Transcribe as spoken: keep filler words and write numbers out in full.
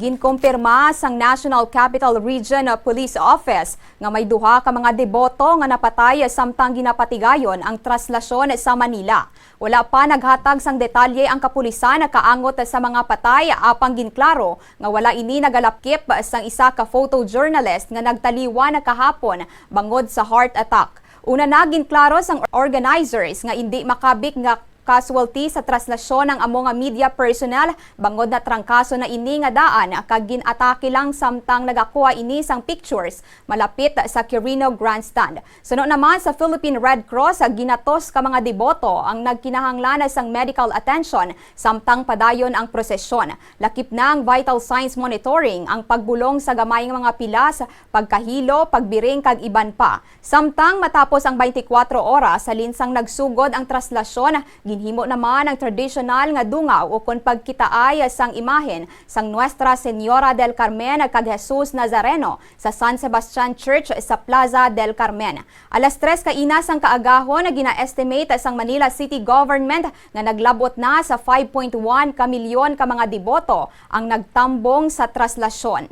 Ginkumpirma sang National Capital Region Police Office nga may duha ka mga deboto nga napatay samtang ginapatigayon ang traslasyon sa Manila. Wala pa naghatag sang detalye ang kapulisan kaangot sa mga patay, apang ginklaro nga wala ini nagalapkip sang isa ka photojournalist nga nagtaliwan kahapon bangod sa heart attack. Una na, ginklaro sang organizers nga indi makabig nga casualty sa traslasyon ang amo nga media personnel, bangod natrangkaso na ini nga daan kag gin-atake lang samtang nagakuha ini sang pictures malapit sa Quirino Grandstand. Suno naman sa Philippine Red Cross, ginatos ka mga deboto ang nagkinahanglan sang medical attention samtang padayon ang prosesyon. Lakip na ang vital signs monitoring, ang pagbulong sa gamay nga mga pilas, pagkahilo, pagbiring kag iban pa. Samtang matapos ang twenty-four oras halin sang nagsugod ang traslasyon, ginhimo naman ang tradisyonal nga dungaw ukon pagkitaay sang imahen sang Nuestra Señora del Carmen kag Jesus Nazareno sa San Sebastian Church sa Plaza del Carmen. Alas tres kaina sang kaagahon, gina-estimate sang Manila City Government nga naglab-ot na sa five point one ka milyon ka mga deboto ang nagtambong sa traslasyon.